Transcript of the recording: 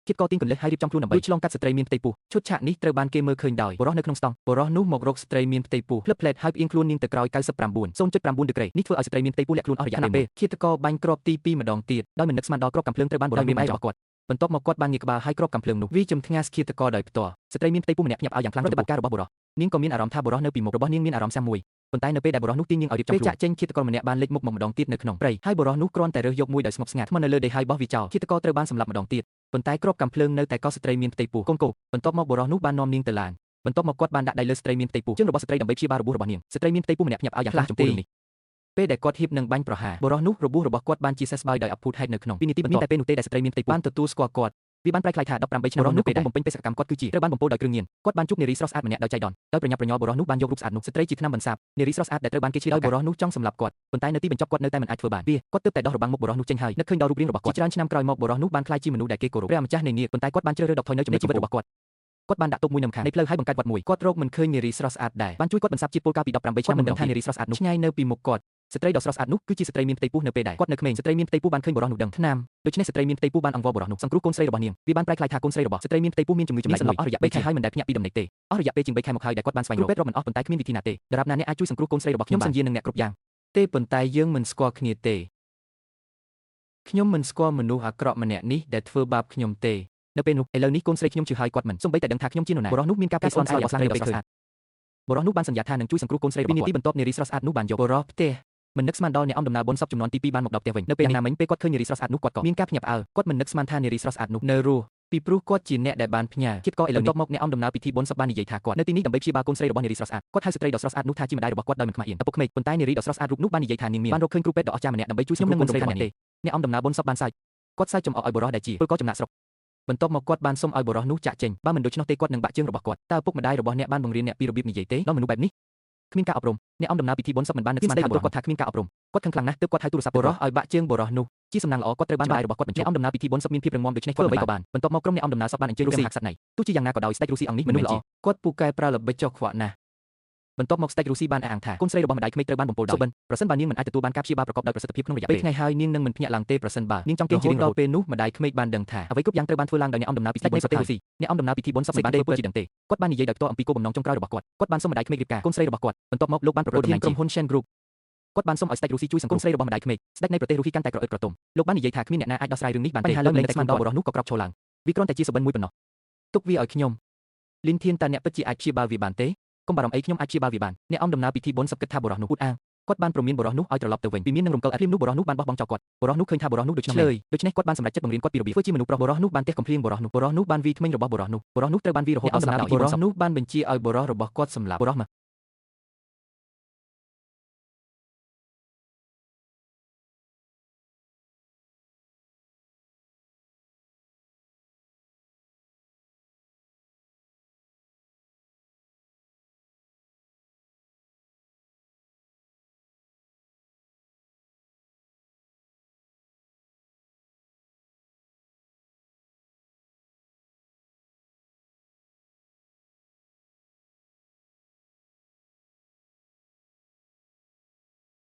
ឃាតករទាញគន្លឹះហើយរៀបចំខ្លួនដើម្បីលួចឆ្លងកាត់ស្ត្រីមានផ្ទៃពោះឈុតឆាកនេះត្រូវបានគេមើលឃើញដោយបុរសនៅក្នុងស្តង់បុរសនោះមករកស្ត្រីមានផ្ទៃពោះភ្លឹបផ្លែតហើយផ្អៀងខ្លួននាងទៅក្រោយ99.0.9ដឺក្រេនេះធ្វើឲ្យស្ត្រីមានផ្ទៃពោះលាក់ខ្លួនអស់រយៈពេលឃាតករបាញ់គ្រាប់ទី2ម្ដងទៀតដោយមិននឹកស្មានដល់គ្រាប់កាំភ្លើងត្រូវបានបុរសមានរបស់គាត់បន្ទាប់មកគាត់បានងាកក្បាលហើយគ្រាប់កាំភ្លើងនោះវាចំថ្ងាសឃាតករដោយផ្ទាល់ស្ត្រីមានផ្ទៃពោះម្នាក់ភ្ញាក់ផ្អើលយ៉ាងខ្លាំងប្រតិបត្តិការរបស់បុរសនាងក៏មានអារម្មណ៍ថាបុរសនៅពីមុខរបស់នាងមានអារម្មណ៍សាមួយប៉ុន្តែនៅពេលដែលបុរសនោះទាញនាងឲ្យរៀបចំខ្លួនពេលចាក់ចេញឃាតករម្នាក់បានលេចមុខមកម្ដងទៀតនៅក្នុងព្រៃហើយបុរសនោះគ្រាន់តែរើសយកមួយដោយស្ងប់ស្ងាត់ថ្មនៅលើដីហើយបោះវាចោលឃាតករត្រូវបានសម្លាប់ម្ដងទៀតប៉ុន្តែគ្រាប់កាំភ្លើងនៅតែកោះស្ត្រីមានផ្ទៃពោះកូនកោបន្ទាប់មកបុរសនោះបាននាំនាងទៅឡានបន្ទាប់មកគាត់បានដាក់ដៃលើស្ត្រីមានផ្ទៃពោះជើងរបស់ស្ត្រីដើម្បីព្យាបាលរបួសរបស់នាងស្ត្រីមានផ្ទៃពោះម្នាក់ភ្ញាក់ផ្អើលយ៉ាងខ្លាំងចំពោះរឿងនេះពេលដែលគាត់ហៀបនឹងបាញ់ប្រហារបុរសនោះរបួសរបស់គាត់បានជាសះស្បើយដោយអភូតហេតុនៅក្នុងវិនាទីបន្ទាប់តែពេលនោះទេដែលស្ត្រីមានផ្ទៃពោះបានទទួលស្គាល់គាត់វាបានប្រែក្លាយថា18ឆ្នាំនោះពេលដែលបំពេញបេសកកម្មគាត់គឺជាត្រូវបានបំពុលដោយគ្រឿងញៀនគាត់បានជួបនារីស្រស់ស្អាតម្នាក់ដោយចៃដន្យដោយប្រញាប់ប្រញាល់បុរសនោះបានយករូបស្អាតនោះស្ត្រីជាថ្នាំបន្សាបនារីស្រស់ស្អាតដែលត្រូវបានគេឈ្លីដោយបុរសនោះចង់សម្លាប់គាត់ប៉ុន្តែនៅទីបញ្ចប់គាត់នៅតែមិនអាចធ្វើបានវាគាត់ទើបតែដោះរបាំងមុខបុរសនោះចេញហើយនឹកឃើញដល់រូបរាងរបស់គាត់ជាច្រើនឆ្នាំក្រោយមកបុរសនោះបានក្លាយជាមនុស្សដែលគេគោរពព្រះម្ចាស់នៃនាគប៉ុន្តែគាត់បានជ្រើសរើសដកថយនៅចំណុចជីវិតរបស់គាត់គាត់បានដាក់ទុកមួយនៅម្ខាងនៃផ្លូវហើយបង្កើតវត្តមួយគាត់រកមិនឃើញនារីស្រស់ស្អាតដែរបានជួយគាត់បន្សាបជាតិពុលកាលពី18ឆ្នាំមិនដឹងថានារីស្រស់ស្អាតនោះឆ្ងាយនៅពីមុខគាត់ស្ត្រីដ៏ស្រស់ស្អាតនោះគឺជាស្ត្រីមានផ្ទៃពោះនៅពេលដែលគាត់នៅក្មេងស្ត្រីមានផ្ទៃពោះបានឃើញបុរសនោះដឹងថ្នាំដូច្នេះស្ត្រីមានផ្ទៃពោះបានអង្វរបុរសនោះសង្គ្រោះកូនស្រីរបស់នាងវាបានប្រែក្លាយថាកូនស្រីរបស់ស្ត្រីមានផ្ទៃពោះមានជំងឺចម្លែកមួយអស់រយៈពេលខែហើយមិនដែលភ្ញាក់ពីដំណេកទេអស់រយៈពេលជាង3ខែមកហើយដែលគាត់បានស្វែងរកពេទ្យរកមិនអស់ប៉ុន្តែគ្មានវិធីណាទេដរាបណាអ្នកអាចជួយសង្គ្រោះកូនស្រីរបស់ខ្ញុំសញ្ញានឹងអ្នកគ្រប់យ៉ាងទេប៉ុន្តែយើងមិនស្គាល់គ្នាទេខ្ញុំមិនស្គាល់មនុស្សអាក្រក់ម្នាក់នេះដែលធ្វើបាបខ្ញុំទេនៅពេលនោះឥឡូវនេះកូនស្រីខ្ញុំជឿហើយគាត់មិនសូម្បីតែដឹងថាខ្ញុំជានរណាបុរសនោះមានការភ័យស្លន់ស្លោយ៉ាងខ្លាំងនៅពេលឃើញបុរសនោះបានសន្យាថានឹងជួយសង្គ្រោះកូនស្រីរបស់គាត់ពីនាទីបន្ទាប់នារីស្រស់ស្អាតនោះបានយកបុរសផ្ទះមិននឹកស្មានដល់អ្នកអំដំណើរបុណ្យសពចំនួនទី2បានមកដល់ផ្ទះវិញនៅពេលណាមិញពេលគាត់ឃើញនារីស្រស់ស្អាតនោះគាត់ក៏មានការភ្ញាក់ផ្អើលគាត់មិននឹកស្មានថានារីស្រស់ស្អាតនោះនៅរស់ពីព្រោះគាត់ជាអ្នកដែលបានផ្ញើឃាតករឥឡូវនេះបន្ទាប់មកអ្នកអំដំណើរពិធីបុណ្យសពបាននិយាយថាគាត់នៅទីនេះដើម្បីព្យាបាលកូនស្រីរបស់នារីស្រស់ស្អាតគាត់ហៅស្ត្រីដ៏ស្រស់ស្អាតនោះថាជាម្ដាយរបស់គាត់ដោយមិនខ្មាស់អៀនឪពុកក្មេកប៉ុន្តែនារីដ៏ស្រស់ស្អាតរូបនោះបាននិយាយថានាងមានបានរកឃើញគ្រូពេទ្យដ៏អស្ចារ្យម្នាក់ដើម្បីជួយសង្គ្រោះកូនស្រីរបស់នាងទេអ្នកអំដំណើរបុណ្យសពបានសើចគាត់សើចចំអកឲ្យបុរសដែលជាពលករចំណាកស្រុកបន្ទាប់មកគាត់បានសុំឲ្យបុរសនោះចាក់ចេញបើមិនដូច្នោះទេគាត់នឹងបាក់ជើងរបស់គាត់តើឪពុកម្ដាយរបស់អ្នកបានបង្រៀនអ្នកពីរបៀបនិយាយទេដល់មនុស្សបែបនេះគ្មានការអប់រំអ្នកអំដំណើរពិធីបុណ្យសពមិនបាននឹកស្មានថាបុរសគាត់ថាគ្មានការអប់រំគាត់ខឹងខ្លាំងណាស់ទើបគាត់ហៅទូរស័ព្ទបុរសឲ្យបាក់ជើងបុរសនោះជាសំណាងល្អគាត់ត្រូវបានម្ដាយរបស់គាត់បញ្ជាក់អំដំណើរពិធីបុណ្យសពមានភាពរឹងមាំដូច្នេះធ្វើអ្វីក៏បានបន្ទាប់មកក្រុមអ្នកអំដំណើរសពបានអញ្ជើញរុស្ស៊ីមហាក្សត្រណៃទោះជាយ៉ាងណាក៏ដោយស្ដេចរុស្ស៊ីអង្គនេះមនុស្សល្អគាត់ពូកែប្រើល្បិចចុះខ្វក់ណាស់បន្ទាប់មកស្ដេចរុស្ស៊ីបានអះអាងថាកូនស្រីរបស់ម្ដាយក្មេកត្រូវបានបំពុលដោយសុបិនប្រសិនបើនាងមិនអាចទទួលបានការព្យាបាលប្រកបដោយប្រសិទ្ធភាពក្នុងរយៈពេលថ្ងៃហើយនាងនឹងមិនភ្ញាក់ឡើងទេប្រសិនបើនាងចង់គេងជារៀងរហូតពេលនោះម្ដាយក្មេកបានដឹងថាអ្វីគ្រប់យ៉ាងត្រូវបានធ្វើឡើងដោយអ្នកអំដំណើរពិធីបុណ្យសពរុស្ស៊ីអ្នកអំដំណើរពិធីបុណ្យសពមិនបានធ្វើពិតជាដឹងទេគាត់បាននិយាយដោយផ្ទាល់អំពីគោលបំណងចុងក្រោយរបស់គាត់គាត់បានសុំម្ដាយក្មេករៀបការកូនស្រីរបស់គាត់បន្ទាប់មកលោកបានប្រគល់តំណែងក្រុមហ៊ុន Shen Group គាត់បានសុំឲ្យស្ដេចរុស្ស៊ីជួយសង្គ្រោះស្រីរបស់ម្ដាយក្មេកស្ដេចនៃប្រទេសរុស្ស៊ីកាន់តែក្រអឺតក្រទុំលោកបាននិយាយថាគ្មានអ្នកណាអាចដោះស្រាយរឿងនេះបានទេបញ្ហាលើមិនតែស្មានដល់បុរសនោះក៏ក្រោកឈរឡើងវាគ្រាន់តែជាសុបិនមួយប៉ុណ្ណោះទុកវាឲ្យខ្ញុំលីនធានតើអ្នកពិតជាអាចព្យាបាលវាបានទេកុំបារម្ភអីខ្ញុំអាចព្យាបាលវាបានអ្នកអំដំណើរពិធីបុណ្យសពគិតថាបុរសនោះអួតអាងគាត់បានព្រមានបុរសនោះឲ្យត្រឡប់ទៅវិញពីមាននឹងរំកិលអត់ភ្លាមនោះបុរសនោះបានបោះបង់ចោលគាត់បុរសនោះឃើញថាបុរសនោះដូច្នោះលើដូច្នេះគាត់បានសម្រេចចិត្តបង្រៀនគាត់ពីរបៀបធ្វើជាមនុស្សប្រុសបុរសនោះបានទះកំភ្លៀងបុរសនោះបុរសនោះបានវីធ្មេញរបស់បុរសនោះបុរសនោះត្រូវបានវីរហូតដល់ស្លាប់បុរសនោះបានបញ្ជាឲ្យបុរសរបស់គាត់សម្លាប់បុរសមក